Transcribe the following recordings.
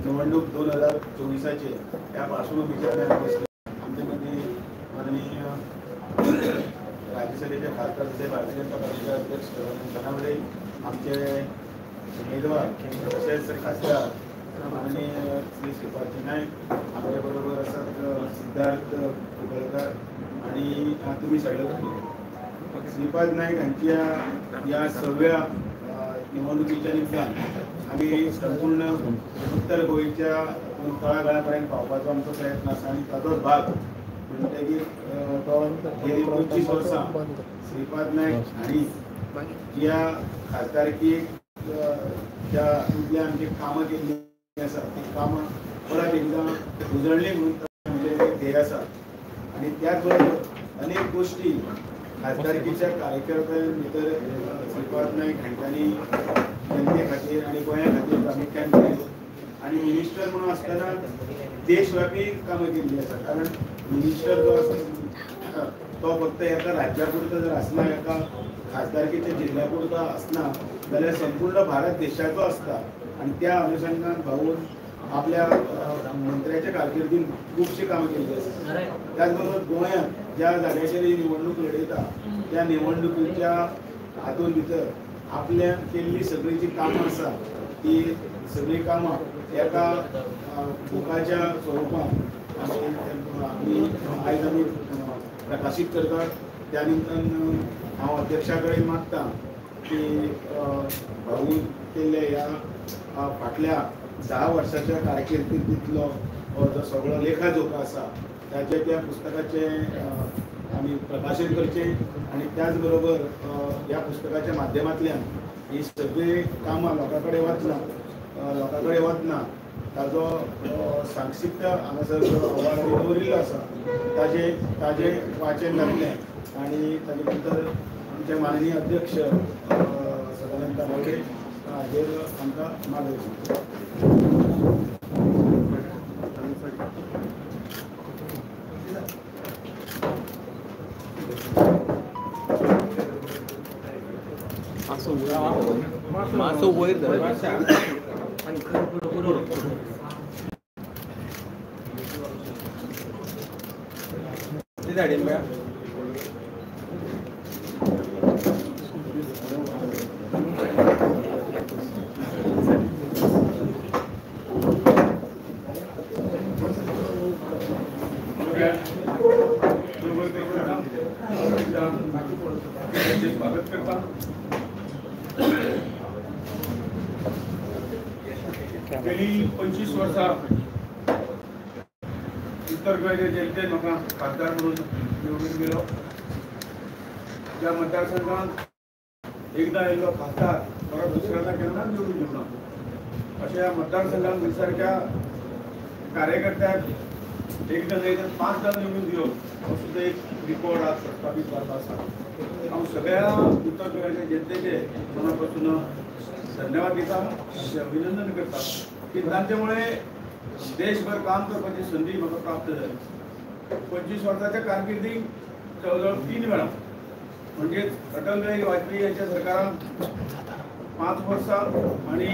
निवडणूक 2024 ह्या पार्श्वभूमीचेर आमी बसले. आमचे मदीं माननीय राज्यसभेचे खासदार तशेंच भारतीय जनता पार्टीचे अध्यक्ष सदानंद, आमचे उमेदवार तशेंच खासदार माननीय श्री श्रीपादजी नायक, आमच्या बरोबर आसात सिद्धार्थ कुंकळकर आनी तुमी सगळे. श्रीपाद नायक हांच्या ह्या सगळ्या निवडणुकीच्या निमतान आमी संपूर्ण उत्तर गोंयच्या तळागाळापर्यंत पावपाचो आमचो प्रयत्न आसा आनी ताचोच भाग म्हणटकीर तो गेली 25 वर्सां श्रीपाद नायक हांणी ज्या खासदारकी ज्या हातूंतल्यान जी कामां केल्लीं आसा ती कामां परत एकदां उजळ्ळी म्हणून आमचें एक ध्येय आसा. आनी त्याच बरोबर अनेक गोश्टी खासदारकीच्या कार्यकर्त्यां भितर श्रीपाद नायक हांकांनी जनते खातीर आनी गोंया खातीर प्रामुख्यान केल्यो आनी मिनिस्टर म्हणून आसतना देशव्यापी कामां केल्लीं आसा. कारण मिनिस्टर जो आसा तो फक्त एका राज्या पुरतो जर आसना, एका खासदारकीच्या जिल्ल्या पुरतो आसना जाल्यार संपूर्ण भारत देशाचो आसता. आनी त्या अनुषंगान भाऊन आपल्या मंत्र्याच्या कारकिर्दीन खुबशीं कामां केल्लीं आसा. त्याच बरोबर गोंयांत ज्या जाग्याचेर ही निवडणूक लढयता त्या निवडणुकीच्या हातून भितर आपल्या केल्ली सगळीं जी कामां आसा ती सगळीं कामां एका बुकाच्या स्वरुपान आमी आयज आमी प्रकाशीत करतात. त्या निमतान हांव अध्यक्षा कडेन मागता की भाऊन केल्ले ह्या फाटल्या 10 वर्साच्या कारकिर्दींतलो जो सगळो लेखाजोखा आसा ताचे त्या पुस्तकाचें आमी प्रकाशन करचें आनी त्याच बरोबर ह्या पुस्तकाच्या माध्यमांतल्यान ही सगळीं कामां लोकां कडेन वतना ताजो संक्षिप्त हांगासर जो अहवाल आमी दवरिल्लो आसा ताजें वाचन जातलें. आनी ताजे नंतर आमचे माननीय अध्यक्ष सदानंद तानावडे हाजेर आमकां मार्गदर्शन. मातसो वयर धर धाडीन. स्वागत करता. गेली 25 वर्सां उत्तर गोंयच्या जनतेन म्हाका खासदार म्हणून निवडून दिलो. ज्या मतदारसंघात एकदा आयिल्लो खासदार परत दुसऱ्यांदा केन्नाच निवडून दिवना अशा ह्या मतदारसंघात सारक्या कार्यकर्त्याक एकदा न्हय तर 5दा निवडून दिवप हो सुद्दां एक रिकॉर्ड आज प्रस्थापीत जाल्लो आसा. हांव सगळ्या उत्तर गोंयच्या जनतेचे मना पासून धन्यवाद दिता, तांचें अभिनंदन करता की तांचे मुळे देशभर काम करपाची संदी म्हाका प्राप्त जाली. 25 वर्साच्या कारकिर्दीक जवळ जवळ 3 वेळा म्हणजेच अटल बिहारी वाजपेयी यांच्या सरकारान 5 वर्सां आनी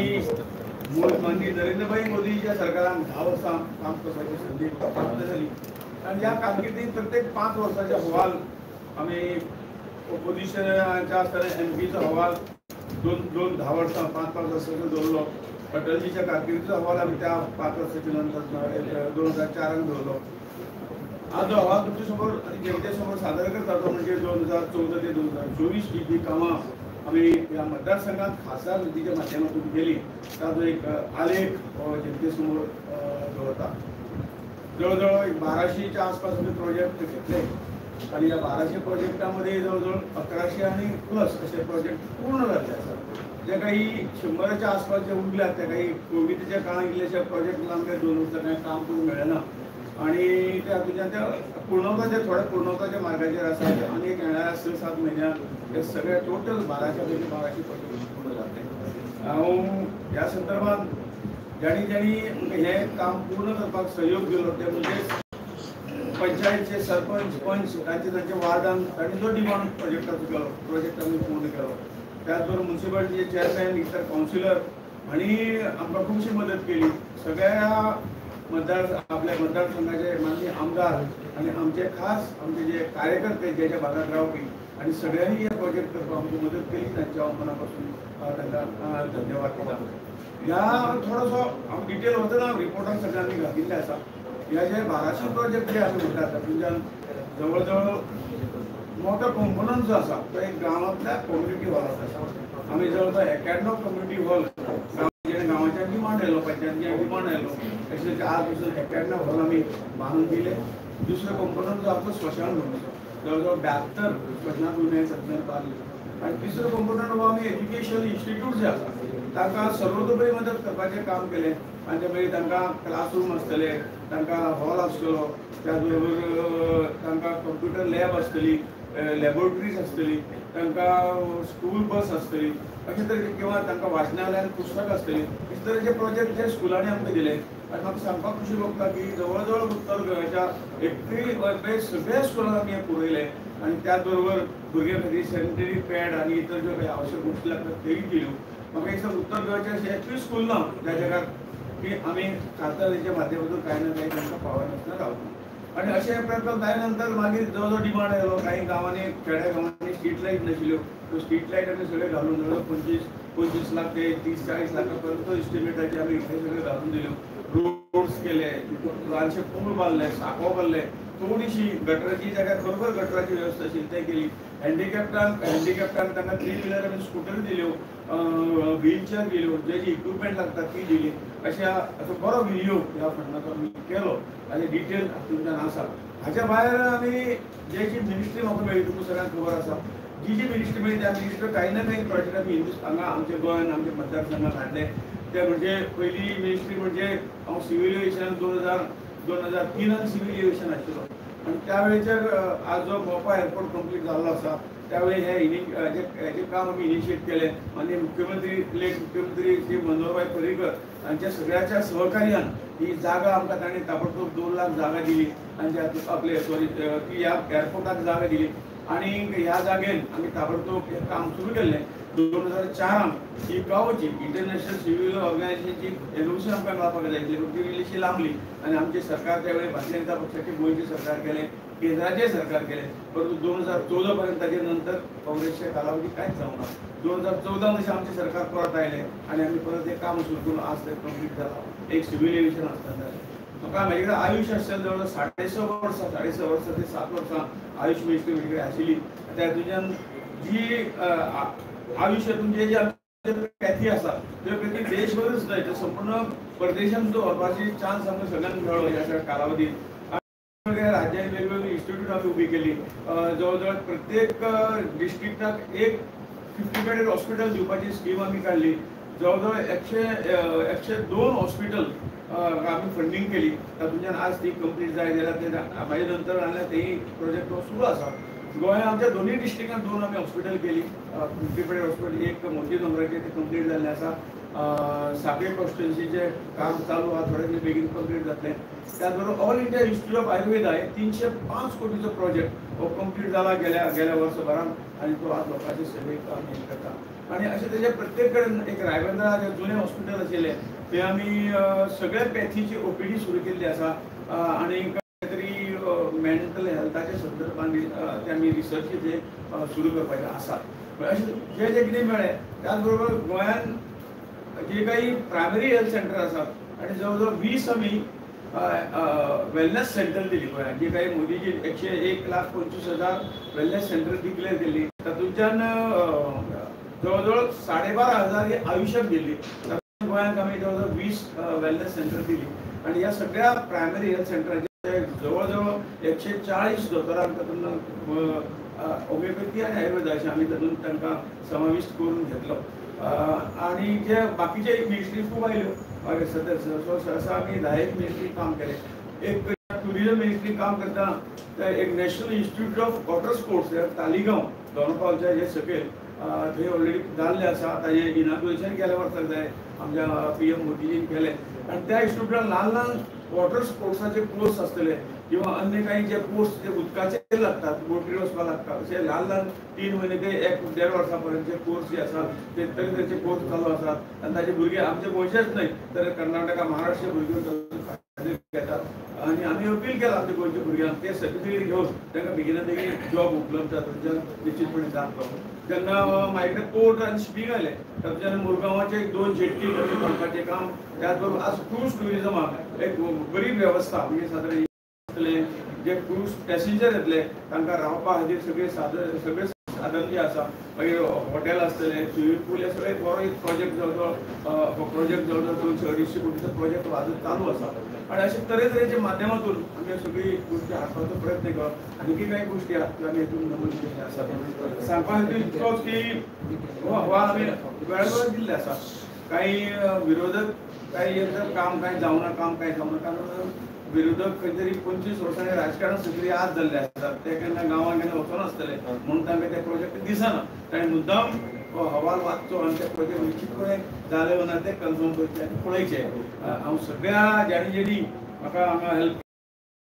माननीय नरेंद्रभाई मोदीच्या सरकारान 10 वर्सां काम करपाची संदी प्राप्त जाली. आनी ह्या कारकिर्दीत प्रत्येक 5 वर्साचे अहवाल आमी ओपोजिशनाच्या आसतना एमपीचो अहवाल 2 10 वर्सां 5-5 वर्सांचो दवरलो. अटलजीच्या कारकिर्दीचो अहवाल आमी त्या 5 वर्साच्या नंतर 2004 दवरलो. आज जो अहवाल तुमच्या समोर आनी जनते समोर सादर करता तो म्हणजे 2014 ते 2024 ही जी कामां आमी ह्या मतदारसंघात खासदार निधीच्या माध्यमातून केली ताजो एक आलेख जनते समोर दवरता. जवळजवळ एक 1200च्या आसपास आमी प्रोजेक्ट घेतले आणि या 1200 प्रोजेक्टामध्ये जवळजवळ 1100 आणि प्लस असे प्रोजेक्ट पूर्ण झाले आसात. जे काही 100च्या आसपास जे उरल्यात त्या काही कोविडच्या काळात इल्लेशे प्रोजेक्ट आमकां 2 वर्सां कांय काम करूंक मेळना आणि त्या हातूंतल्यान त्या पूर्णत्वाच्या थोड्या पूर्णत्वाच्या मार्गाचेर आसा आनी एक येणाऱ्या 6-7 म्हयन्यांत हे सगळे टोटल 1200 पैकी 1200 प्रोजेक्ट पूर्ण जातले. हांव ह्या संदर्भात ज्यांनी ज्यांनी हे काम पूर्ण करपाक सहयोग दिलो ते म्हणजे पंचायतचे सरपंच पंच तांचे तांचे वार्डान तांणी जो डिमांड प्रोजेक्टाचो केलो, प्रोजेक्ट आमी पूर्ण केलो. त्याचबरोबर म्युनिसिपालिटीचे चेअरमॅन, इतर कावन्सिलर हांणी आमकां खुबशी मदत केली. सगळ्या मतदार आपल्या मतदारसंघाचे माननीय आमदार आनी आमचे खास आमचे जे कार्यकर्ते ज्याच्या भागात रावपी आनी सगळ्यांनी हे प्रोजेक्ट करपाक आमची मदत केली. तांच्या हांव मना पासून तांकां धन्यवाद दिता. ह्या थोडोसो हांव डिटेल वतना रिपोर्टान सगळ्यांनी घातिल्ले आसा. ह्या जे 1200 प्रोजेक्ट जे आमी म्हणटात तातूंतल्यान जवळ जवळ मोठो कंपोनंट जो आसा तो एक गांवांतल्या कम्युनिटी हॉलाचो आसा. आमी जवळ जवळ 91 कम्युनिटी हॉल गांवाच्या डिमांड आयलो, पंचायतीच्या डिमांड आयलो, अशें आज पसून 91 हॉल आमी बांदून दिले. दुसरो कंपोनंट जो आसा स्मशानभुमीचो, जवळ जवळ 72 स्मशानभुमी सगळ्यान बांदली. आनी तिसरो कंपोनंट हो आमी एज्युकेशन इन्स्टिट्यूट जे आसा तांकां सर्वतोपरी मदत करपाचें काम केलें. आनी ते मागीर तांकां क्लासरूम आसतले, तांकां हॉल आसतलो, त्याच बरोबर तांकां कंप्युटर लॅब आसतली, लॅबोरेटरीज आसतली, तांकां स्कूल बस आसतली, अशे तरेचे किंवा तांकां वाचनालयान पुस्तक आसतली, अशे तरेचे प्रोजेक्ट जे स्कुलांनी आमकां दिले. आनी म्हाका सांगपाक खुशी भोगता की जवळ जवळ उत्तर गोंयच्या एकरी सगळ्या स्कुलांक आमी हें पुरयलें. आनी त्याच बरोबर भुरग्यां खातीर सॅनिटरी पॅड आनी इतर ज्यो काही आवश्यक गोश्टी लागतात तेय दिल्यो. म्हाका दिसता उत्तर गोंयचें अशें एकूय स्कूल ना ज्या जगाक की आमी खासदाराच्या माध्यमातून कांय ना कांय तांकां पावनासतना रावता. आनी अशें प्रकल्प जाय नंतर मागीर जवळ जवळ डिमांड आयलो. कांय गांवांनी खेड्या गांवांनी स्ट्रीट लायट नाशिल्ल्यो, त्यो स्ट्रीट लायट आमी सगळे घालून जवळ 25 लाख ते 30-40 लाखां पर्यंत एस्टिमेटाचे आमी हे सगळे घालून दिल्यो. रोड्स केले, ल्हानशे पूल बांदले, साको बांदले, थोडीशी गटराची जागा खरोखर गटराची व्यवस्था आशिल्ली ते केली. हँडिकॅप्टांक तांकां 3 व्हिलर आमी स्कुटर दिल्यो, व्हीलचेअर दिल्यो, जे जे इक्विपमेंट लागता ती दिली. अशा असो बरो विनियोग ह्या फंडाचो आमी केलो आनी डिटेल हातूंतल्यान आसा. हाच्या भायर आमी जे जी मिनिस्ट्री म्हाका मेळ्ळी तुमकां सगळ्यांक खबर आसा, जी जी मिनिस्ट्री मेळ्ळी त्या मिनिस्ट्री कांय ना कांय प्रोजेक्ट आमी हांगा आमच्या गोंयान आमच्या मतदारसंघात हाडले. ते म्हणजे पयली मिनिस्ट्री म्हणजे हांव सिव्हील एविएशनान 2003 सिव्हील एविएशन आशिल्लो आनी त्या वेळेचेर आज जो मोपा एअरपोर्ट कंप्लीट जाल्लो आसा त्यावेळी हे हेजें काम आमी इनिशिएट केलें. आनी मुख्यमंत्री लेट मुख्यमंत्री श्री मनोहरभाई पर्रीकर हांच्या सगळ्याच्या सहकार्यान ही जागा आमकां तांणी ताबडतोब 2 लाख जागा दिली आनी आपले सॉरी ती ह्या एअरपोर्टाक जागा दिली आनी ह्या जागेन आमी ताबडतोब हें काम सुरू केल्लें. 2004 ही गांवची इंटरनॅशनल सिव्हील ऑर्गनायझेशनची एनओसी आमकां मेळपाक जाय आशिल्ली, पूण ती इल्लीशी लांबली आनी आमचें सरकार त्यावेळी भारतीय जनता पक्षाचें गोंयचें सरकार केलें, केंद्राचें सरकार केलें, परंतु 2014 पर्यंत ताजे नंतर काँग्रेसच्या कालावधी कांयच जावंक ना. 2014 जशें आमचें सरकार परत आयलें आनी आमी परत हें काम सुरू करून आज तें कंप्लीट जालां. एक सिव्हील एविएशन आसतना जालें. म्हाका म्हजे कडेन आयुश आसतलें जवळ 6.5 वर्सां, 6.5 वर्सां ते 7 वर्सां आयुश मिनिस्ट्री म्हजे कडेन आशिल्ली. त्या तुज्यान जी आयुश तुमचे जे आमचे पॅथी आसा त्यो पॅथी देशभरच न्हय तर संपूर्ण परदेशांत सुद्दां व्हरपाची चान्स आमकां सगळ्यांक मेळ्ळो ह्या सगळ्या कालावधीत. वेगवेगळ्या राज्यांनी वेगवेगळी इन्स्टिट्यूट आमी उबी केली. जवळ जवळ प्रत्येक डिस्ट्रिक्टाक एक 50 बेडेड हॉस्पिटल दिवपाची स्कीम आमी काडली. जवळ जवळ 102 हॉस्पिटल आमी फंडींग केली. तातूंतल्यान आज ती कंप्लीट जाय जाल्यार ते मागीर नंतर जाल्यार तेय प्रोजेक्ट सुरू आसा. गोंयांत आमच्या दोनूय डिस्ट्रिक्टांत 2 आमी हॉस्पिटल केली. 50 बेडेड हॉस्पिटल एक मोती दोंगराचें तें कंप्लीट जाल्लें आसा. साखळे कॉन्स्टिट्युन्सीचें काम चालू आसा, थोडे दीस बेगीन कंप्लीट जातलें. त्याच बरोबर All India Institute of Ayurveda हे 305 कोटीचो प्रोजेक्ट हो कंप्लीट जाला गेल्या वर्सभरान आनी तो आज लोकांचे सेवेक आमी करता. आनी अशें तेजे प्रत्येक कडेन एक रायबंदरा जें जुनें हॉस्पिटल आशिल्लें थंय आमी सगळ्या पॅथीची ओपीडी सुरू केल्ली आसा. आनी कांय तरी मेंटल हेल्थाच्या संदर्भान ते आमी रिसर्च ते सुरू करपाचें आसा. अशें जें जें कितें मेळ्ळें. त्याच बरोबर गोंयांत जे काही प्रायमरी हेल्थ सेंटर आसात आनी जवळ जवळ 20 आमी वेलनेस सेंटर दिली गोंयांत. जे काही मोदीजी 101,25,000 वेलनेस सेंटर डिक्लेअर केली तातूंतल्यान जवळ जवळ 12,500 ही आयुष्यात गेली. गोंयांत आमी जवळ जवळ 20 वेलनेस सेंटर दिली आनी ह्या सगळ्या प्रायमरी हेल्थ सेंटराचे जवळ जवळ 140 दोतोरांक तातूंत होमिओपॅथी आनी आयुर्वेदा अशें आमी तातूंत तांकां समाविश्ट करून घेतलो. आनी जे बाकीचे मिनिस्ट्री खूब आयल्यो मागीर सद्या सहसा आमी 10 मिनिस्ट्री काम केलें. एक टुरिजम मिनिस्ट्री काम करता एक National Institute of Water Sports Taleigao दोनपावच्या हे सकयल थंय ऑलरेडी जाल्लें आसा. ताजें इनाग्रेशन केल्या वर्साक जाय आमच्या PM मोदीजीन केलें आनी त्या इन्स्टिट्यूटान ल्हान ल्हान वॉटर स्पोर्ट्साचे कोर्स आसतले किंवा अन्य काही जे कोर्स जे उदकाचे लागतात, बोटीर वचपाक लागता, अशे ल्हान ल्हान 3 म्हयने ते 1-1.5 वर्सां पर्यंतचे कोर्स जे आसात ते तरेतरेचे कोर्स चालू आसात आनी ताजे भुरगे आमचे गोंयचेच न्हय तर कर्नाटका महाराष्ट्र भुरगे फायदे घेतात आनी आमी अपील केला आमच्या गोंयच्या भुरग्यांक ते सर्टिफिकेट घेवन तांकां बेगिना बेगीन जॉब उपलब्ध जाता थंयच्यान निश्चितपणे जातलो. जेन्ना म्हाजे कडेन पोर्ट आनी शिपींग आयलें तातूंतल्यान मुरगांवाचे 2 जेट्टी नवी बांदपाचें काम, त्याच बरोबर आज क्रूज ट्युरिजमाक एक बरी वेवस्था म्हणजे सादारण जे क्रूज पॅसेंजर येतले तांकां रावपा खातीर सगळे सगळे साधन जे आसा, मागीर हॉटेल आसतलें, स्विमींग पूल, हे सगळे बरो एक प्रोजेक्ट जवळ जवळ 200-250 कोटीचो प्रोजेक्ट आजून चालू आसा आनी अशे तरेतरेच्या माध्यमातून आमी सगळी गोष्टी हाडपाचो प्रयत्न केलो. आनी कांय गोष्टी आहात त्यो आमी हितून नमूद केल्ले आसात. सांगपा खातीर इतलोच की हो अहवाल आमी वेळोवेळ दिल्ले आसा. काही विरोधक काही काम कांय जावना, काम कांय जावना, कारण विरोधक खंय तरी 25 वर्सांनी राजकारण सक्रीय आज जाल्ले आसात, ते केन्ना गांवांत केन्ना वचनासतले म्हणून तांकां ते प्रोजेक्ट दिसना. ताणें मुद्दाम हो अहवाल वाचचो आनी ते प्रोजेक्ट निश्चितपणे जाले ना ते कन्फर्म करचे आनी पळयचे. हांव सगळ्या ज्याणी ज्यांनी म्हाका हांगा हेल्प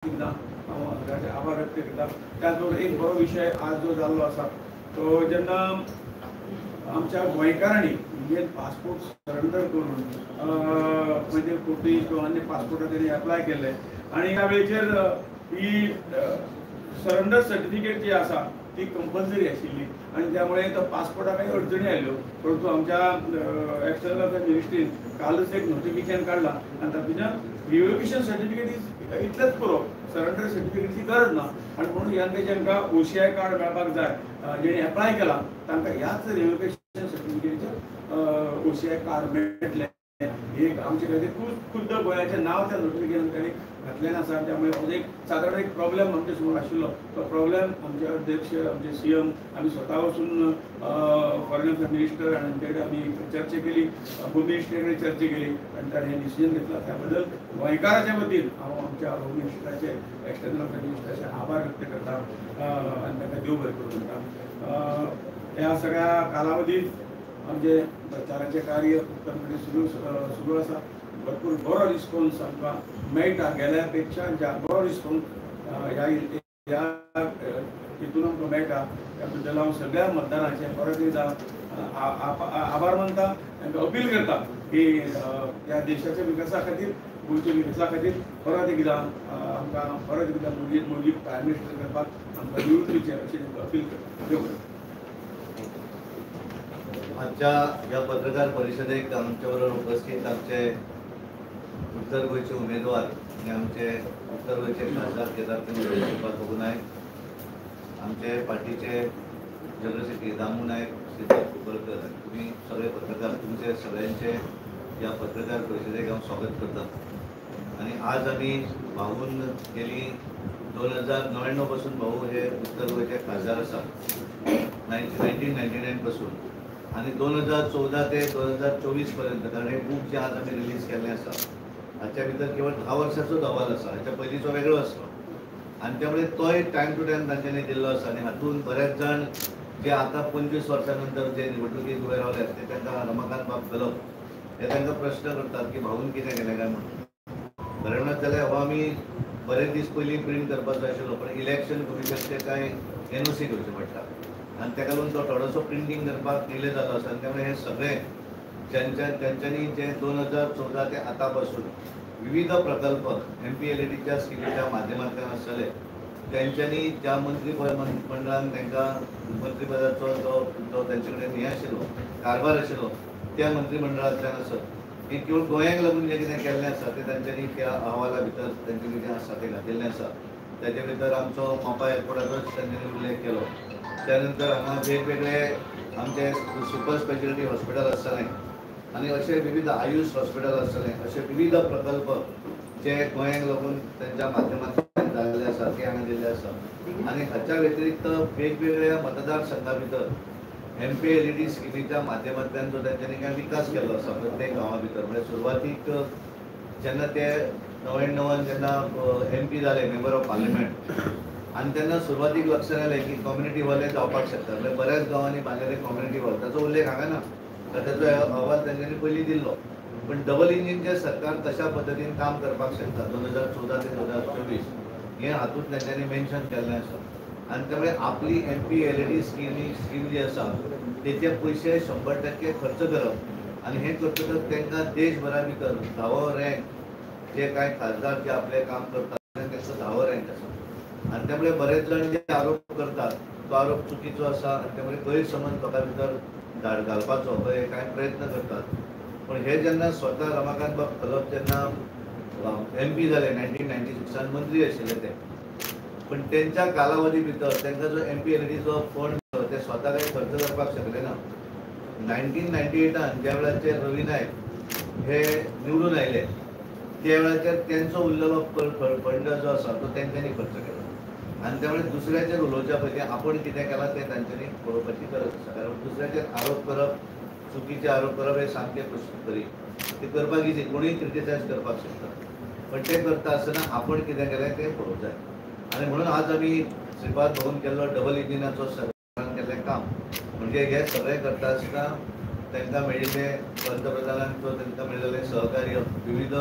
दिता हांव ताचे आभार व्यक्त करता. त्याच बरोबर एक बरो विशय आज जो जाल्लो आसा तो जेन्ना आमच्या गोंयकारांनी इंडियन पासपोर्ट सरेंडर करून म्हणजे पोर्तुगीज किंवा अन्य पासपोर्टार तेणी एप्लाय केल्ले आनी ह्या वेळेचेर ही सरेंडर सर्टिफिकेट जी आसा ती कंपल्सरी आशिल्ली आनी त्यामुळे तो पासपोर्टाक काही अडचणी आयल्यो, परंतु आमच्या एक्सटर्नल अफेअर्स मिनिस्ट्रीन कालच एक नोटिफिकेशन काडलां आनी तातूंतल्यान रिव्होकेशन सर्टिफिकेट is इतलेंच पुरो, सरेंडर सर्टिफिकेटची गरज ना. आनी म्हणून ह्या जांकां ओसीआय कार्ड मेळपाक जाय जेणी एप्लाय केला तांकां ह्याच रिव्होकेशन सर्टिफिकेटीचेर ओसीआय कार्ड मेळटलें. एक आमचे खातीर खुद्द गोंयाचें नांव त्या नोटिफिकेशन तांणी घातलें आसा. त्यामुळे हो एक सादारण एक प्रॉब्लेम आमच्या समोर आशिल्लो तो प्रॉब्लेम आमचे अध्यक्ष आमचे सीएम आमी स्वता वचून फॉरेन अफेअर्स मिनिस्टर आनी तांचे कडेन आमी चर्चा केली, होम मिनिस्टर कडेन चर्चा केली आनी ताणें हें डिसिजन घेतला. त्या बद्दल गोंयकाराच्या वतीन हांव आमच्या होम मिनिस्टराचे एक्सटर्नल अफेअर्स मिनिस्टराचे आभार व्यक्त करता आनी तांकां देव बरें करूं म्हणटा. ह्या सगळ्या कालावधीत आमचे प्रचाराचें कार्य उत्तमपणे सुरू आसा. भरपूर बरो रिस्पॉन्स आमकां मेळटा, गेल्या पेक्षा बरो रिस्पॉन्स ह्या हितून आमकां मेळटा. त्या बद्दल हांव सगळ्या मतदारांचे परत एकदां आभार मानता, तांकां अपील करता की ह्या देशाच्या विकासा खातीर, गोंयच्या विकासा खातीर परत एकदां आमकां परत एकदां मोदी प्रायम मिनिस्टर करपाक आमकां निवडून दिवचें अशें तांकां अपील करता. देव बरें. आजच्या ह्या पत्रकार परिषदेक आमच्या बरोबर उपस्थित आमचे उत्तर गोंयचे उमेदवार आनी आमचे उत्तर गोंयचे खासदार केदार बाबू नायक, आमचे पार्टीचे जनरल सेक्रेटरी दामू नायक, सिद्धार्थ कुंकळकर, तुमी सगळे पत्रकार, तुमचे सगळ्यांचे ह्या पत्रकार परिषदेक हांव स्वागत करता. आनी आज आमी भाऊन गेली 2099 पासून भाऊ हे उत्तर गोंयचे खासदार आसा, 1999 पासून आनी 2014 ते 2024 पर्यंत, कारण हे बूक जे आज आमी रिलीज केल्लें आसा हाच्या भितर केवळ 10 वर्सांचोच अहवाल आसा, हाच्या पयलींचो वेगळो आसलो आनी त्यामुळे तोय टायम टू टायम तांच्यांनी दिल्लो आसा. आनी हातूंत बरेच जाण जे आतां 25 वर्सां नंतर जे निवडणुकीत उबे रावल्यात ते तांकां रमाकांत बाब गलप हे तांकां प्रश्न करतात की भाऊन कितें केलें काय म्हणून. खरें म्हणत जाल्यार हो आमी बरेच दीस पयलीं प्रिंट करपाचो आशिल्लो, पण इलेक्शन कमिशनचे कांय एनओसी घेवचें पडटा आनी ताका लागून तो थोडोसो प्रिंटींग करपाक डिले जालो आसा. आनी त्यामुळे हे सगळे ज्यांच्यांनी जे 2014 ते आतां पासून विविध प्रकल्प MPLADच्या स्किमीच्या माध्यमांतल्यान आसतले तेंच्यांनी ज्या मंत्रीमंडळान तांकां मंत्रीपदाचो जो तांचे कडेन हें आशिल्लो कारभार आशिल्लो त्या मंत्रीमंडळांतल्यान आसत हें केवळ गोंयाक लागून जें कितें केल्लें आसा तें तांच्यांनी त्या अहवाला भितर तांचें कितें आसा तें घातिल्लें आसा. ताचे भितर आमचो मोपा एअरपोर्टाचोच तांच्यांनी उल्लेख केलो. त्यानंतर हांगा वेगवेगळे आमचे सुपर स्पेशलिटी हॉस्पिटल आसतलें आनी अशे विविध आयुष हॉस्पिटल आसतलें, अशे विविध प्रकल्प जे गोंयाक लागून तांच्या माध्यमांतल्यान जाल्ले आसा ते हांगा दिल्ले आसा. आनी हाच्या व्यतिरिक्त वेगवेगळ्या मतदारसंघा भितर MPLAD स्किमीच्या माध्यमांतल्यान जो तांच्यांनी कांय विकास केल्लो आसा प्रत्येक गांवा भितर, म्हणजे सुरवातीक जेन्ना ते 99 जेन्ना MP जाले, मेंबर ऑफ पार्लिमेंट, आनी तेन्ना सुरवातीक लक्षात आयलें की कम्युनिटी हॉल हे जावपाक शकता. म्हणजे बऱ्याच गांवांनी बांदिल्ले कम्युनिटी हॉल, ताचो उल्लेख हांगा ना, तर ताचो अहवाल तांच्यांनी पयलीं दिल्लो. पण डबल इंजिनचें सरकार कशा पद्दतीन काम करपाक शकता 2014 ते 2024 हें हातूंत तेंच्यांनी मेन्शन केल्लें आसा. आनी त्यामुळे आपली MPLAD scheme जी आसा तेचे पयशे 100% खर्च करप आनी हें करतकच तांकां देशभरा भितर 10वो रँक जे कांय खासदार जे आपलें काम करतात तांचो 10वो रँक आसा. आनी त्यामुळे बरेच जाण जे आरोप करतात तो आरोप चुकीचो आसा आनी त्यामुळे गैरसमज लोकां भितर धाड घालपाचो हे कांय प्रयत्न करतात. पण हे जेन्ना स्वता रमाकांत बाब खलप जेन्ना MP जाले 1996 मंत्री आशिल्ले ते, पण तेंच्या कालावधी भितर तांकां जो MPLADचो फंड ते स्वता काही खर्च करपाक शकले ना. 1998 ज्या वेळाचेर रवी नायक हे निवडून आयले त्या वेळाचेर तेंचो उरलेलो फंड जो आसा तो तेंच्यांनी खर्च केलो. आनी त्यामुळे दुसऱ्याचेर उलोवच्या पयलीं आपूण कितें केलां तें तांच्यांनी पळोवपाची गरज आसा. कारण दुसऱ्याचेर आरोप करप, चुकीचे आरोप करप हे सामकें बरी ते करपाक इजी, कोणूय क्रिटिसायज करपाक शकता, पण ते करता आसतना आपूण कितें केलें तें पळोवंक जाय. आनी म्हणून आज आमी श्रीपाद भाऊन केल्लो डबल इंजिनाचो सरकारान केल्लें काम म्हणजे हे सगळें करता आसतना तांकां मेळिल्लें पंतप्रधानांचो तांकां मेळिल्लें सहकार्य, विविध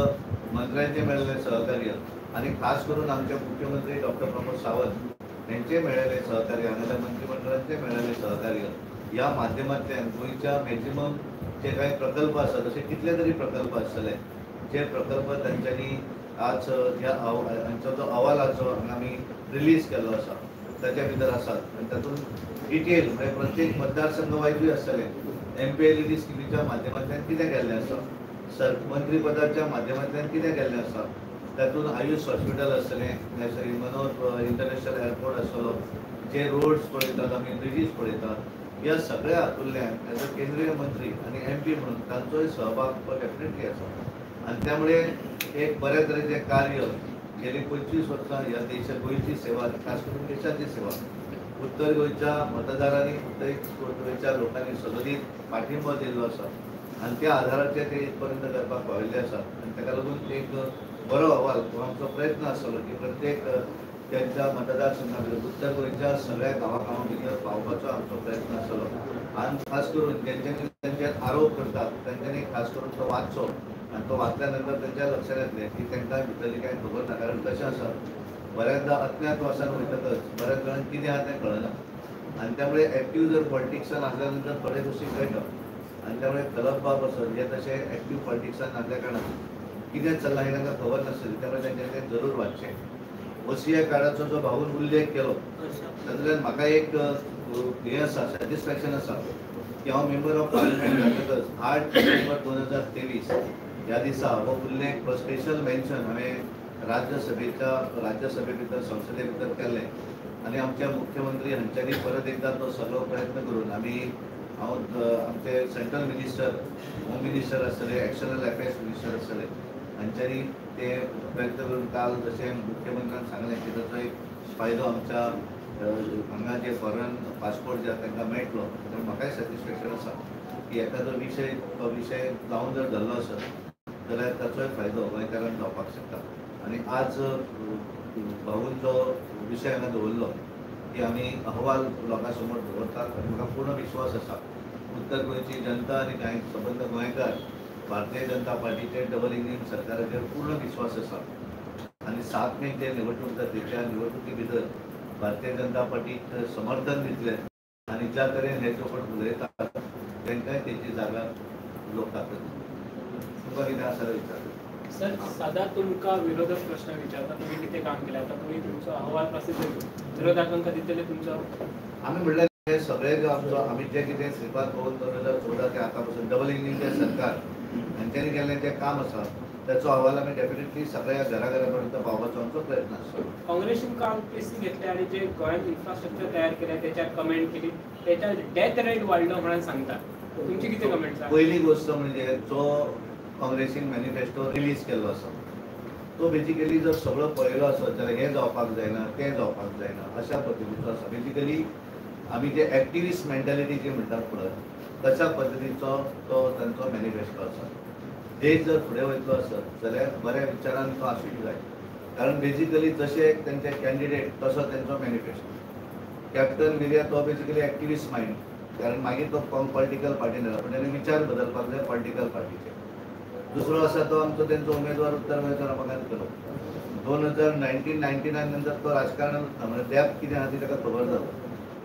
मंत्र्यांचें मेळिल्लें सहकार्य आनी खास करून आमचे मुख्यमंत्री डॉक्टर प्रमोद सावंत हेंचें मेळिल्लें सहकार्य, हांगाच्या मंत्रिमंडळाचें मेळिल्लें सहकार्य ह्या माध्यमांतल्यान गोंयच्या मॅक्झिमम जे कांय प्रकल्प आसा तशे कितले तरी प्रकल्प आसतले जे प्रकल्प तांच्यांनी आज ह्या हांचो जो अहवालाचो हांगा आमी रिलीज केल्लो आसा ताच्या भितर आसात. आनी तातूंत डिटेल म्हणजे प्रत्येक मतदारसंघ वायजूय आसतलें MPLAD स्किमीच्या माध्यमांतल्यान कितें केल्लें आसा, मंत्रीपदाच्या माध्यमांतल्यान कितें केल्लें आसा, तातूंत आयुष हॉस्पिटल आसतलें, मनोहर इंटरनॅशनल एअरपोर्ट आसतलो, जे रोड्स पळयतात आमी, ब्रिजीस पळयतात, ह्या सगळ्या हातूंतल्यान एज अ केंद्रीय मंत्री आनी MP म्हणून तांचोय सहभाग तो डेफिनेटली आसा. आनी त्यामुळे एक बऱ्या तरेचें कार्य गेली 25 वर्सां ह्या देशा गोंयची सेवा, खास करून देशाची सेवा उत्तर गोंयच्या मतदारांनी, उत्तर गोंयच्या लोकांनी सदोदीत पाठिंबो दिल्लो आसा आनी त्या आधाराचेर ते इतपर्यंत करपाक पाविल्ले आसा. आनी ताका लागून एक बरो अहवाल आमचो प्रयत्न आसतलो की प्रत्येक त्यांच्या मतदारसंघा भितर उत्तर गोंयच्या सगळ्या गांवा भितर पावपाचो आमचो प्रयत्न आसतलो. आनी खास करून जेंच्यांनी तेंचेर आरोप करतात तेंच्यांनी खास करून तो वाचचो आनी तो वाचल्या नंतर तेंच्या लक्षात येतलें की तांकां भितरली कांय खबर ना. कारण कशें आसा बऱ्याचदा अज्ञातवासान वयतकच बऱ्याच जाणांक कितें आसा तें कळना आनी त्यामुळे एक्टीव जर पॉलिटिक्सान आसल्या नंतर थोडे गोश्टी कळटा. आनी त्यामुळे खलप बाब आसत हे तशें एक्टीव पॉलिटिक्सान आसल्या कारणान कितें चल्लां हें तांकां खबर नासतली, त्यामुळे तेंच्यांनी तें जरूर वाचचें. ओसीआय कार्डाचो जो भाऊन उल्लेख केलो तातूंतल्यान म्हाका एक हें आसा, सॅटिस्फॅक्शन आसा की हांव मेंबर ऑफ पार्लमेंट जातकच 8 डिसेंबर 2023 ह्या दिसा हो उल्लेख स्पेशल मेन्शन हांवें राज्यसभे भितर संसदे भितर केल्लें आनी आमचे मुख्यमंत्री हांच्यांनी परत एकदा तो सगळो प्रयत्न करून आमी हांव आमचे सेंट्रल मिनिस्टर, होम मिनिस्टर आसतले, एक्सटर्नल अफेर्स मिनिस्टर आसतले, हांच्यांनी ते प्रयत्न करून काल जशें मुख्यमंत्र्यान सांगलें की ताचो एक फायदो आमच्या हांगा जे फॉरन पासपोर्ट जे आसा तांकां मेळटलो. तर म्हाकाय सॅटिस्फॅक्शन आसा की एखादो विशय तो विशय लावन जर धरलो आसत जाल्यार ताचोय फायदो गोंयकारांक जावपाक शकता. आनी आज भाऊन जो विशय हांगा दवरलो की आमी अहवाल लोकां समोर दवरतात आनी म्हाका पूर्ण विश्वास आसा उत्तर गोंयची जनता आनी कांय सबंद गोंयकार भारतीय जनता पार्टीचे डबल इंजीन सरकाराचेर पूर्ण विश्वास आसा. आनी 7 मेक जे निवडणूक जातली त्या निवडणुकी भितर भारतीय जनता पार्टीक समर्थन दितलें आनी ज्या तरेन हे जो कोण उलयतात तांकांय तेची जागा लोक दाखयतले. तुमकां कितें आसा जाल्यार विचार. सर, सदा तुमकां विरोधक प्रश्न विचारता, तुमी कितें काम केलें, आतां तुमी तुमचो अहवाल प्रसिद्ध केलो, विरोधकांक दितले तुमचो? आमी म्हणल्यार हे सगळे जो आमचो आमी जे कितें श्रीपाद भाऊन 2014 ते आतां पसून डबल इंजीनचें सरकार हांच्यांनी केल्लें जें काम आसा त्याचो अहवाल आमी डेफिनेटली सगळ्या घराघरा पर्यंत पावपाचो आमचो प्रयत्न आसता. काँग्रेसीन काम पीसी घेतले आनी जे गोंयांत इन्फ्रास्ट्रक्चर तयार केलें तेच्यार कमेंट केली, तेच्यार डेथ रेट वाडलो म्हणून सांगता, तुमची कितें कमेंट आसा? पयली गोश्ट म्हणजे जो काँग्रेसीन मॅनिफेस्टो रिलीज केल्लो आसा तो बेजिकली जर सगळो पळयलो आसत जाल्यार हें जावपाक जायना तें जावपाक जायना अशा पद्दतीचो आसा. बेजिकली आमी जे एक्टिविस्ट मेंटालिटी जी म्हणटात पळय तशा पद्दतीचो तो तांचो मॅनिफेस्टो आसा. देश जर फुडें वयतलो आसत जाल्यार बऱ्या विचारान तो आसूंक जाय, कारण बेजिकली जशे तांचे कॅन्डिडेट तसो तांचो मॅनिफेस्टो. कॅप्टन मिर्या तो बेजिकली एक्टिविस्ट मायंड, कारण मागीर तो पॉलिटिकल पार्टीन जालो, पण ताणें विचार बदलपाक जाय पॉलिटिकल पार्टीचे. दुसरो आसा तो आमचो तेंचो उमेदवार उत्तर गोंयचो रमाकांत कदम. 2019-99 नंतर तो राजकारणात म्हणजे डॅप कितें आहा ती ताका खबर जालो.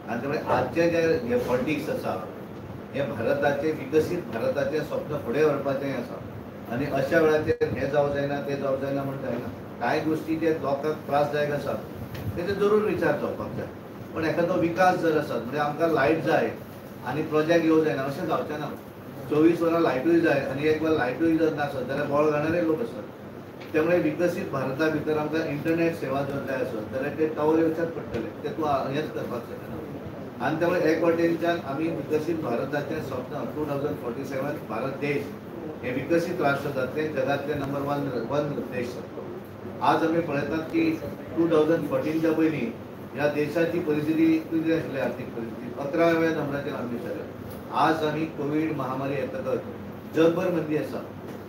आनी त्यामुळे आजचे जे हे पॉलिटिक्स आसा हे भारताचे विकसीत भारताचें स्वप्न फुडें व्हरपाचें आसा. आनी अशा वेळाचेर हें जावं जायना तें जावं जायना म्हण जायना. कांय गोश्टी जे लोकांक त्रासदायक आसा तेजे जरूर विचार जावपाक जाय. पण एखादो विकास जर आसा म्हणजे आमकां लायट जाय आनी प्रोजेक्ट येवं जायना अशें जावचें ना. 24 वरां लायटूय जाय आनी एक वर लायटूय जर नासत जाल्यार बोळ घालणारे लोक आसात. त्यामुळे विकसीत भारता भितर आमकां इंटरनेट सेवा जर जाय आसत जाल्यार ते टावर येवच्याच पडटले, ते तूं हेंच करपाक शकना. आनी त्यामुळे एक वाटेनच्यान आमी विकसीत भारताचें स्वप्न 2047 भारत देश हे विकसीत राष्ट्र जातलें, जगांतलें नंबर 1 देश जातलो. आज आमी पळयतात की 2014च्या पयलीं ह्या देशाची परिस्थिती कितें आशिल्ली, आर्थीक परिस्थिती 11व्या नंबराचेर आमी आशिल्ले. आज आमी कोवीड महामारी येतकच जगभर मंदी आसा,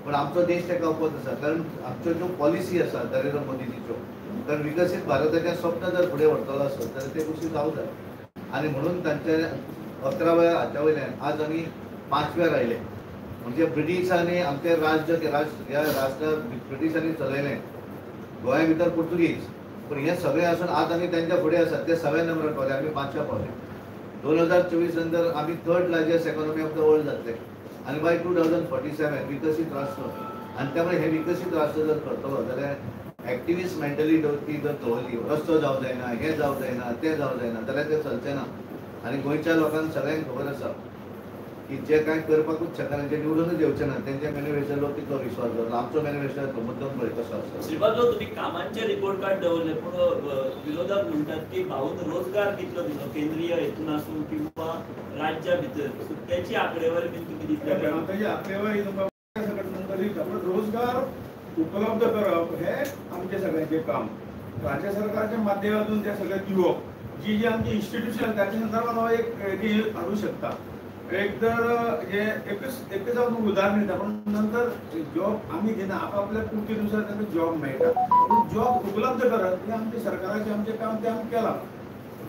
पण आमचो देश ताका अपवाद आसा. कारण आमच्यो ज्यो पॉलिसी आसा नरेंद्र मोदीजीच्यो, कारण विकसीत भारताचें स्वप्न जर फुडें व्हरतलो आसत जाल्यार ते गोश्टी जावं जाय. आनी म्हणून तांच्या 11व्या हाच्या वयल्यान आज आमी 5व्यार आयले. म्हणजे ब्रिटिशांनी आमचें राज्य ह्या राष्ट्र ब्रिटिशांनी चलयलें, गोंया भितर पुर्तुगीज, पूण हें सगळें आसून आज आमी तेंच्या फुडें आसात. ते 6व्या नंबरार पावले, आमी 5व्या पावले. 2024 नंतर आमी 3rd largest economy of the world जातले आनी बाय 2047 विकसीत राष्ट्र. आनी त्यामुळे हे विकसीत राष्ट्र जर करतलो जाल्यार एक्टिविस्ट मेंटलिटी जर दवरली, रस्तो जावं जायना, हें जावं जायना, तें जावं जायना जाल्यार तें चलचें ना. आनी गोंयच्या लोकांक सगळ्यांक खबर आसा की जे कांय करपाकूच शकना, जे निवडूनच येवचे ना, तेंच्या मॅनिफेस्टोर लोक कितलो विश्वास दवरला. आमचो मॅनिफेस्टो मुद्दम पळय कसो आसा. श्रीपाद, तुमी कामांचे रिपोर्ट कार्ड दवरले, पूण विरोधक म्हणटात की भाऊन रोजगार कितलो दिलो केंद्रीय हेतून आसूं किंवा राज्या भितर, त्याची आंकडेवारी बीन तुमी दितले? ताची आंकडेवारी तुमकां नंतर दिता, पण रोजगार उपलब्ध करप हे आमचें सगळ्यांचें काम. राज्य सरकारच्या माध्यमातून ते सगळें दिवप, जी जी आमची इन्स्टिट्यूशन ताच्या संदर्भात हांव एक हाडूं शकता. एक तर हे एकच हांव तुमकां उदाहरण दिता, पण नंतर जॉब आमी घेना, आपापल्या कुर्तीनुसार तांकां जॉब मेळटा. पूण जॉब उपलब्ध करप हें आमचें सरकाराचें आमचें काम, तें आमी केलां.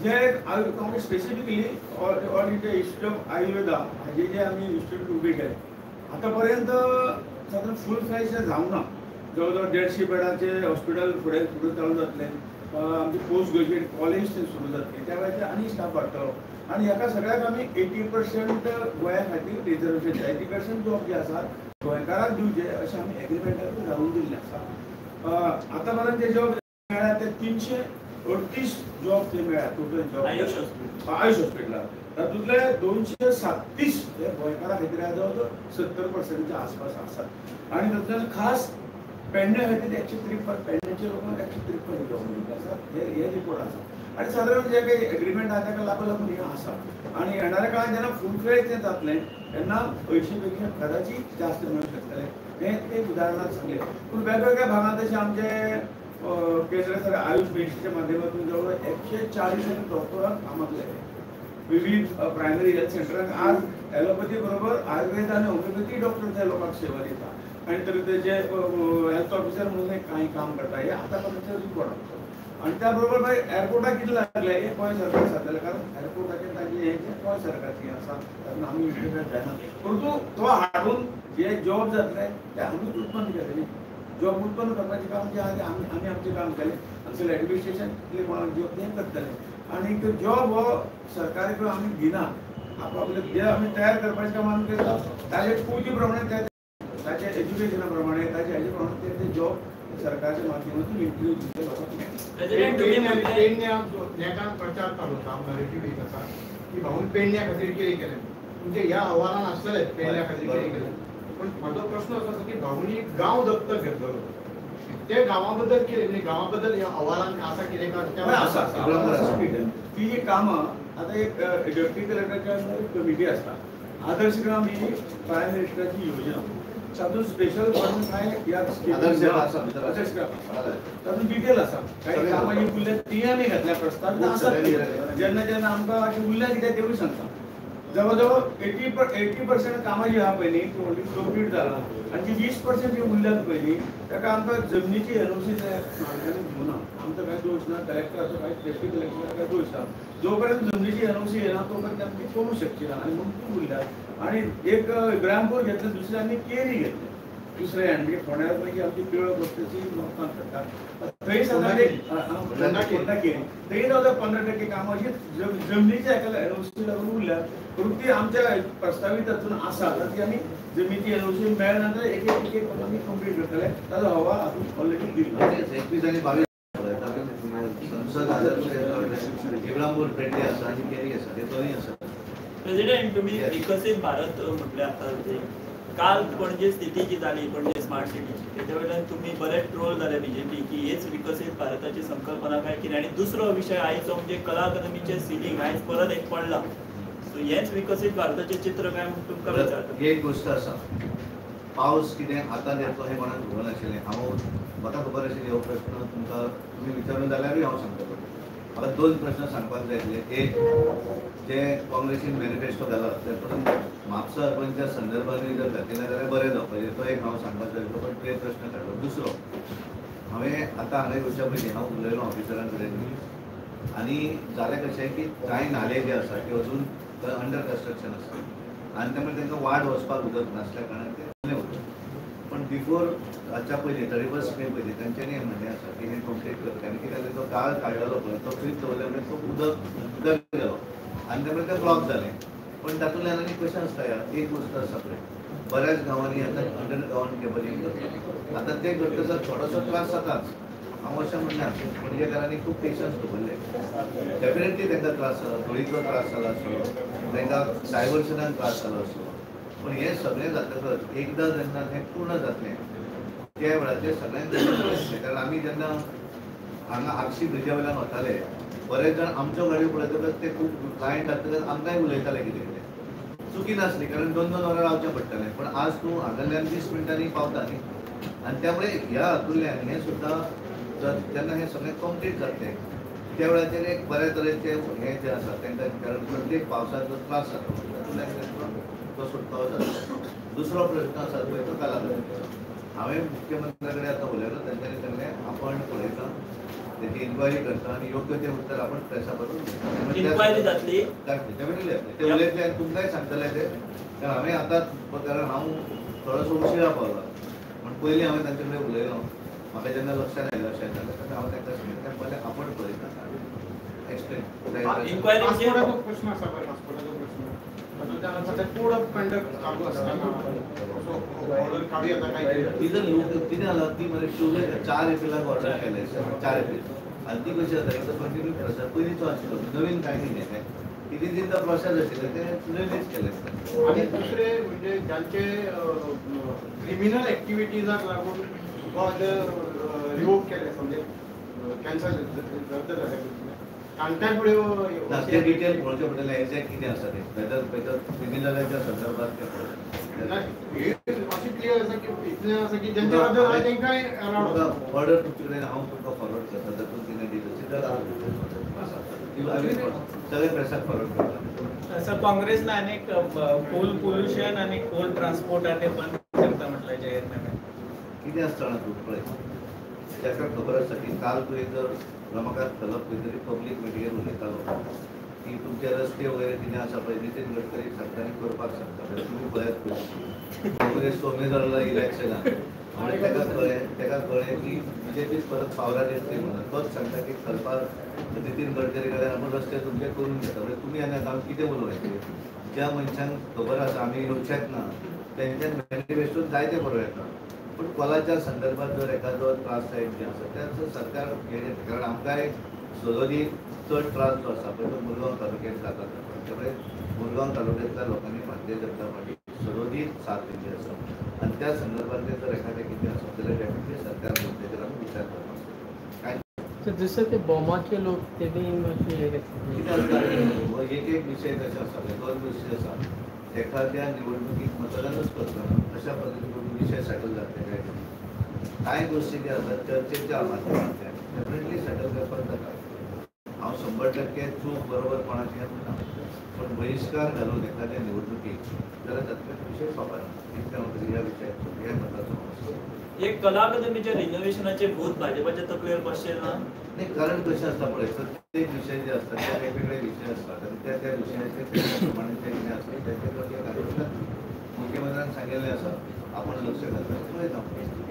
जे आमकां specifically all India institute of Ayurveda हाजे जे आमी इन्स्टिट्यूट उबे केले, आतां पर्यंत सादारण फूल फ्लॅज जावंक ना. जवळ जवळ 150 बेडाचे हॉस्पिटल फुडें फुडें चालू जातलें, आमची पोस्ट ग्रॅज्युएट कॉलेज थंय सुरू जातली, त्या वेळाचेर आनी स्टाफ वाडटलो. आनी ह्याका सगळ्याक आमी 80% गोंया खातीर रिजर्वेशन, 80% जॉब जे आसा गोंयकारांक दिवचे अशें आमी एग्रीमेंटाक घालून दिल्लें आसा. आतां पर्यंत जे जॉब मेळ्ळ्या ते 338 जॉब ते मेळ्ळ्या टोटल जॉब आयुष हॉस्पिटलार, तातूंतले 237 हे गोंयकारां खातीर जवळ जवळ 70%च्या आसपास आसात. आनी तातूंतल्यान खास पेडण्या खातीर 153, पेडण्याच्या लोकांक 153 जॉब मेळिल्ले आसात, हे रिपोर्ट आसा. आनी सादारण जे काही एग्रीमेंट आहा ताका लागून लागून हें आसा. आनी येणाऱ्या काळांत जेन्ना फूल फ्लॅज तें जातलें तेन्ना 80 पेक्षा कदाचित जास्त मेळूंक शकतलें, हें एक उदाहरणांत सांगलें. पूण वेगवेगळ्या भागांत तशें आमचे केंद्र सरकार आयुष मिनिस्ट्रीच्या माध्यमातून जवळ 140 डॉक्टरांक कामाक लायले विविध प्रायमरी हेल्थ सेंटरांक. आज एलोपॅथी बरोबर आयुर्वेद आनी होमिओपॅथी डॉक्टर त्या लोकांक सेवा दिता आनी तरी तेजे हेल्थ ऑफिसर म्हणून कांय काम करता, हे आतां पर्यंत रिपोर्ट आमचो. आनी त्या बरोबर मागीर एअरपोर्टाक कितें लागलें हें गोंय सरकार सादलें, कारण एअरपोर्टाचें ताजें हें गोंय सरकारचें आसा, तातूंत आमी इंटरफेर जायना. परंतु तो हाडून जे जॉब जातले ते आमीच उत्पन्न केले न्ही, जॉब उत्पन्न करपाचें काम जें आहा तें आमी आमचें काम केलें. हांगसरलें एडमिनिस्ट्रेशन कितलें कोणाक जॉब तें करतलें. आनी जॉब हो सरकारी कडेन आमी दिना, आपआपले जे आमी तयार करपाचें काम आमी करता ताजे पुर्ती प्रमाणे, ताच्या एज्युकेशना प्रमाणे, ताच्या हेजे प्रमाणे ते जॉब सरकारच्या माध्यमातून इंटरव्यू दिवचे लोकांक. पेडण्या नेटान प्रचार चालू आसा, नरेटीव एक आसा की भाऊन पेडण्या खातीर कितें केलें, म्हणजे ह्या अहवालान आसतलें पेडण्या खातीर कितें केलें. पण म्हाजो प्रश्न असो आसा की भाऊनी गांव दत्तक घेतलो, ते गांवा बद्दल कितें, म्हणजे गांवा बद्दल ह्या अहवालान आसा कितें काय आसा ती जी कामां आतां एक डेप्युटी कलेक्टराच्या कमिटी आसता, आदर्श ग्राम ही प्रायम मिनिस्टराची योजना, तातूंत स्पेशल फंड कांय ह्या आदर्श ग्राम तातूंत डिटेल आसा, कांय कामां जी उरल्या ती आमी घातल्या प्रस्ताव आसा. जेन्ना जेन्ना आमकां अशें उरल्या कित्याक तेवूय सांगता. जवळ जवळ 80% कामां जी आहा पळय न्ही ती ऑलरेडी कंप्लीट जालां आनी जी 20% जी उरल्यात पळय न्ही ताका आमकां जमनीची एनओसी मालकांनी दिवना. आमचो कांय दोश ना, कलेक्टराचो कांय, डेप्युटी कलेक्टराचो कांय दोश ना. जो पर्यंत जमनीची एनओसी येना तो पर्यंत आमची करूंक शकची ना आनी म्हणून ती उरल्यात. आनी एक इब्राहिमपूर घेतलें, दुसरें आमी केरी घेतलें. दुसरे म्हणजे फोंड्यार मागीर आमची पिळग वस्तीची लोकांक करता थंय सादारण थंय जावं 15% कामां अशी जमनीच्या एका एनओसी लागून उरल्या, पूण ती आमच्या प्रस्तावीत हातून आसा ती आमी जमनीची एनओसी मेळ्ळ्या नंतर एक एक एक आमी कंप्लीट करतले. ताजो हवा हातून ऑलरेडी दिल्लो 21 आनी 22 संसद आदर्श इब्रामपूर पेडणे आसा आनी केरी आसा, ते दोनूय आसा. प्रेसिडेंट, तुम्ही विकसीत भारत म्हटले आता, काल पणजे स्थिती जी जाली पणजे स्मार्ट सिटीची तेच्या वयल्यान तुम्ही बरेच ट्रोल जाले बीजेपी की हेच विकसीत भारताची संकल्पना काय कितें. आनी दुसरो विशय आयचो म्हणजे कला अकादमीचें सिलींग आयज परत एक पडला, सो हेच विकसीत भारताचें चित्र काय म्हूण तुमकां विचारता. एक गोश्ट आसा, पावस कितें आतां येतलो हें कोणाक खबर नाशिल्लें. हांव म्हाका खबर आशिल्ली हो प्रश्न तुमकां तुमी विचारून जाल्यारूय हांव सांगतलो. म्हाका 2 प्रश्न सांगपाक जाय आसले. एक, जे काँग्रेसीन मॅनिफेस्टो घाला तातूंत म्हापसा अर्बनच्या संदर्भानूय जर घातलें जाल्यार बरें जावपाचें, तो एक हांव सांगपाक जाय आसलो, पण तुवें प्रश्न काडलो. दुसरो, हांवें आतां हांगा येवच्या पयलीं हांव उलयलो ऑफिसरां कडेन आनी जालें कशें की कांय नाले जे आसा ते अजून अंडर कन्स्ट्रक्शन आसा आनी त्यामुळे तांकां वाट वचपाक उदक नासल्या कारणान ते उरलें उदक. पण बिफोर हाच्या पयलीं 31 मे पयलीं तांच्यांनी हें म्हणणें आसा की हें कंप्लीट करता. आनी कितें जालें, तो गाळ काडलेलो पळय तो फ्रीज दवरल्या मुळे तो उदक उदक गेलो आनी त्यामुळे तें ब्लॉक जालें. पण तातूंतल्यान आनी कशें आसता, एक गोश्ट आसा पळय, बऱ्याच गांवांनी आतां अंडरग्रावंड केबलिंग करता. आतां तें करतकच थोडोसो त्रास जाताच, हांव अशें म्हणना. पणजेकारांनी खूब पेशन्स दवरले, डेफिनेटली तांकां त्रास जाला, धुळीचो त्रास जाला आसतलो, तांकां डायवर्सनान त्रास जालो आसतलो. पण हें सगळें जातकच एकदां जेन्ना हें पूर्ण जातलें त्या वेळाचेर सगळ्यांक जातलें. कारण आमी जेन्ना हांगा आगशी ब्रिजा वयल्यान वताले बरेच जाण आमच्यो गाडयो पळयतकच ते खूब लायन जातकच आमकांय उलयताले कितें कितें, चुकी नासली कारण 2-2 वरां रावचें पडटालें. पण आज तूं हांगासरल्यान 20 मिनटांनी पावता न्ही, आनी त्यामुळे ह्या हातूंतल्यान हें सुद्दां जेन्ना हें सगळें कंप्लीट जातलें त्या वेळाचेर एक बऱ्या तरेचें हें जें आसा तांकां, कारण प्रत्येक पावसाचो त्रास जाता तातूंतल्यान तो सुटकाव जाता. दुसरो प्रश्न आसा पळय तो कला अकादमीचो. हांवें मुख्यमंत्र्या कडेन आतां उलयलो, तांच्यांनी सांगलें आपण पळयता, त्याची इन्क्वायरी करता आनी योग्य तें उत्तर आपण प्रेसा बरोबर इन्क्वायरी जातली, डेफिनेटली जातली. ते उलयतले आनी तुमकांय सांगतले ते. कारण हांवें आतां, कारण हांव थोडोसो उशिरा पावला म्हण पयलीं हांवें तांचे कडेन उलयलो, म्हाका जेन्ना लक्षात आयलें अशें जालें तेन्ना हांव तांकां सांगलें पयलें आपण पळयता एक्सप्लेन. पासपोर्टाचो प्रश्न आसा पळय, पासपोर्टाचो प्रश्न कोड ऑफ कंडक्ट चालू आसतना ऑर्डर काडूं येता काय कितें कितें जाला ती मरे 4 एप्रिलाक ऑर्डर केले, 4 एप्रिल, आनी ती कशी जाता कंटिन्यू प्रोसेस पयलींचो आशिल्लो, नवीन कांय न्ही हें it is in the process आशिल्लें तें रिलीज केलें. आनी दुसरे म्हणजे जांचे क्रिमिनल एक्टिविटीजाक लागून रिवोक केले, म्हणजे कॅन्सल रद्द जाले तांकां फुडें ते डिटेल पळोवचें पडटलें एक्झॅक्ट कितें आसा तें, वेदर वेदर क्रिमिनलाच्या संदर्भात तें पळोवचें. अशें क्लियर आसा की इतलें आसा की जेंचे रद्द जालें तांकांय ऑर्डर तुमचे कडेन हांव तुमकां फॉरवर्ड करता, तातूंत कितें डिटेल्स आसा सगळे प्रेसाक फॉरवर्ड करता. सर, काँग्रेसनं अनेक कोल पोल्युशन आणि कोल ट्रान्सपोर्ट ते बंद करता म्हटलं जाहीरनाम्यात. कितें आसता जाणा तूं पळय, ताका खबर आसा की काल तुवें जर रमाकांत खलप खंय तरी पब्लीक मिटिंगेर उलयतालो की तुमचे रस्ते वगैरे कितें आसा पळय नितीन गडकरी सांगता आनी करपाक सांगता, तुमी पळयात पयलीं काँग्रेस उमेदवाराला इलेक्शनाक म्हणून ताका कळ्ळें की बीजेपीच परत पावरार येतली म्हणून तोच सांगता की खलपा नितीन गडकरी कडेन आपूण रस्ते तुमचे करून घेता. म्हणजे तुमी आनी आतां कितें उलोवपाचें, ज्या मनशांक खबर आसा आमी येवचेच ना तेंच्यान मॅनिफेस्टोन जायते बरोवं येता, पूण कोलाच्या संदर्भात जर एखादो त्रास जायत जे आसा त्याचं सरकार हें घेता. कारण आमकांय सदोदी चड त्रास जो आसा पळय तो मुरगांव तालुक्यांत जाता, त्यामुळे मुरगांव तालुक्यांतल्या लोकांनी भारतीय जनता पार्टी सदोदी साथ दिल्ली आसा आनी त्या संदर्भातलें जर एखादें कितें आसा जाल्यार डेफिनेटली सरकार तेजेर आमी विचार करपाक जाय. काय जसं ते बॉमाचे लोक तेणी कितें आसता एक एक विशय कशे आसा, दोन गोश्टी आसा, एखाद्या निवडणुकीत मतदानच करतना अशा पद्दतीन विशय सेटल जातले काय कांय गोश्टी ज्यो आसात चर्चेच्या माध्यमांतल्यान डेफिनेटली सेटल करपाक जाता. हांव 100% चूक बरोबर कोणाची हें म्हणना, पण बहिश्कार घालून एखाद्या निवडणुकीक जाल्यार तातूंतल्यान विशय सोंपना. इतलें हांव ह्या विशयाचो ह्या मताचो आसा. एक कला अकादमीच्या रिनोव्हेशनाचे भूत भाजपाच्या तकलेर बसचें ना नाही, कारण कशें आसता पळय, प्रत्येक विशय जे आसता ते वेगवेगळे विशय आसतात आनी त्या त्या विशयाचे त्या प्रमाणे ते कितें आसता तेचे मुख्यमंत्र्यान सांगिल्लें आसा आपण लक्ष घालता पळयता.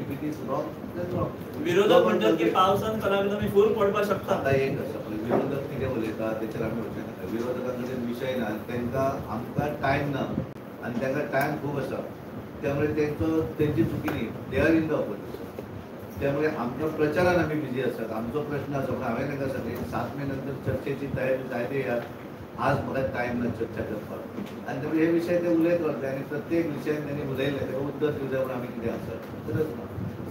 If it is wrong then wrong. विरोधक म्हणटात की पावसान कला तुमी फूल पडपाक शकता. आतां एक आसा पळय, विरोधक कितें उलयता तेचेर आमी वचूं नाका. विरोधकां कडेन विशय ना, तांकां आमकां टायम ना आनी तांकां टायम खूब आसा, त्यामुळे तेंचो तेंची चुकी न्ही, they are in the opposition. त्यामुळे आमकां प्रचारान आमी बिजी आसात. आमचो प्रश्न आसा, पण हांवें तांकां सांगलें 7 मे नंतर चर्चेची तयारी जायते येयात, आज म्हाका टायम ना चर्चा करपाक. आनी त्यामुळे हे विशय ते उलयत रावतले आनी प्रत्येक विशयान त्यांनी उलयले ताका उत्तर दिवं जाय म्हूण आमी कितें आसा गरज ना.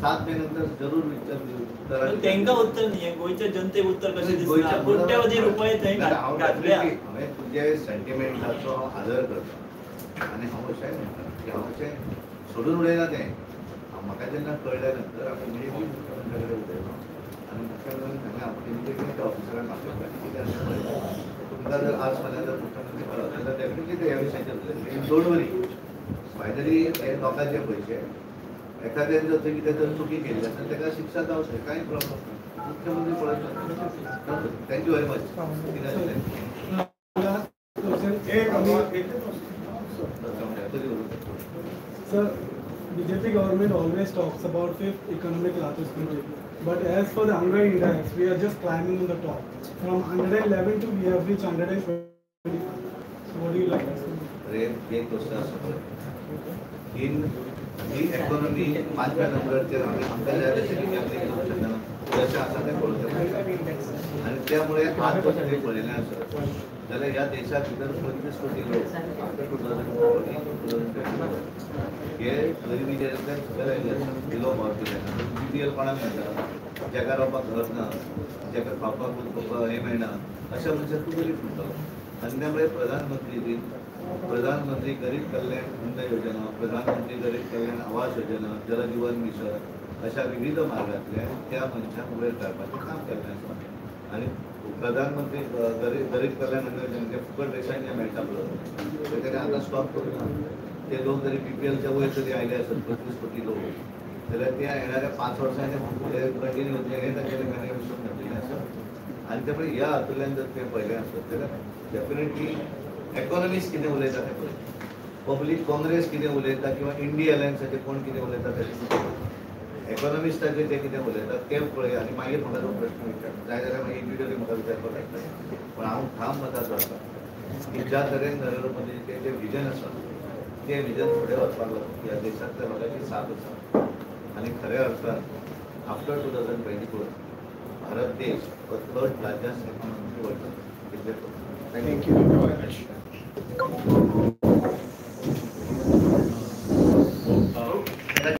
7 मे नंतर जरूर विचार उत्तरां तांकां उत्तर न्ही, गोंयच्या जनतेक उत्तर कशें दिसना? कोट्यावधी रुपये थंय घातल्या. हांवें तुजे सेंटिमेंटाचो आदर करता आनी हांव अशेंय म्हणटा की हांव अशें सोडून उडयना तें. म्हाका जेन्ना कळ्ळ्या नंतर आमी इमिडिएटली मुख्यमंत्र्या कडेन उलयलो आनी मुख्यमंत्र्यान सांगलें आपूण इमिडिएटली त्या ऑफिसरांक आपयता कितें आसा पळयता. तुमकां जर आज फाल्यां जर मुख्यमंत्री मेळत जाल्यार डेफिनेटली ते ह्या विशयाचेर उलयतले. Don't worry, finally हे लोकांचे पयशे, एखाद्यान जर थंय कितें जर चुकी केली आसा ताका शिक्षा जावचें, कांय प्रॉब्लम ना. मुख्यमंत्री पळयता. Thank you very much. Sir, BJP government always talks about fifth economic largest country, but as for the hunger index, we are just climbing on the top. From 111 to we have reached 125. So what do you like to say? अरे एक गोष्ट आसा पळय, ही economy 5व्या नंबराचेर आमी आमकां जाय तशें कॅल्क्युलेट करूंक शकना, जशें आसा तें पळोवचें पडटा. आनी त्यामुळे आज जर थंय पळयलें आसत जाल्यार ह्या देशा भितर 25 कोटी लोक आफ्टर 2014 2021 हे गरिबीचेर सकयल आयिल्ले आसा, बिलो पॉवर्टी लायन. BPL कोणाक मेळटा? जाका रावपाक घर ना, जाका खावपाक हें मेळना, अशा मनशाक तूं गरीब म्हणटलो. आनी त्यामुळे प्रधानमंत्री गरीब कल्याण अन्न योजना, प्रधानमंत्री गरीब कल्याण आवास योजना, जल जीवन मिशन अशा विविध मार्गांतल्यान त्या मनशांक वयर काडपाचें काम केल्लें आसा. आनी प्रधानमंत्री गरीब कल्याण अन्न योजना फुकट रेशन जें मेळटा पळय तें ताणें आतां स्टॉप करूं ना. ते लोक जरी BPLच्या वयर जरी आयले आसत 25 कोटी लोक, जाल्यार ते येणाऱ्या 5 वर्सांनी कंटिन्यू वतले हें तांच्यानी विसरून घातलेलें आसा. आनी त्यामुळे ह्या हातूंतल्यान जर तें पळयलें आसत जाल्यार डेफिनेटली इकॉनॉमिस्ट कितें उलयता तें पळय, पब्लीक काँग्रेस कितें उलयता किंवा इंडिया अलायन्साचे कोण कितें उलयता तें इकॉनॉमिस्टाचे ते कितें उलयता तें पळय आनी मागीर म्हाका तो प्रश्न विचार जाय जाल्यार मागीर इंडिविज्युअली म्हाका विचारपाक मेळटलें. पण हांव ठाम मताचो आसा की ज्या तरेन नरेंद्र मोदीचें जें विजन आसा तें विजन फुडें वचपाक लागून ह्या देशांतल्या लोकांची साथ आसा. आनी खऱ्या अर्थान आफ्टर 2024 भारत देश हो थर्ड लार्जस्ट इकॉनॉमी वता. Thank you. Thank you.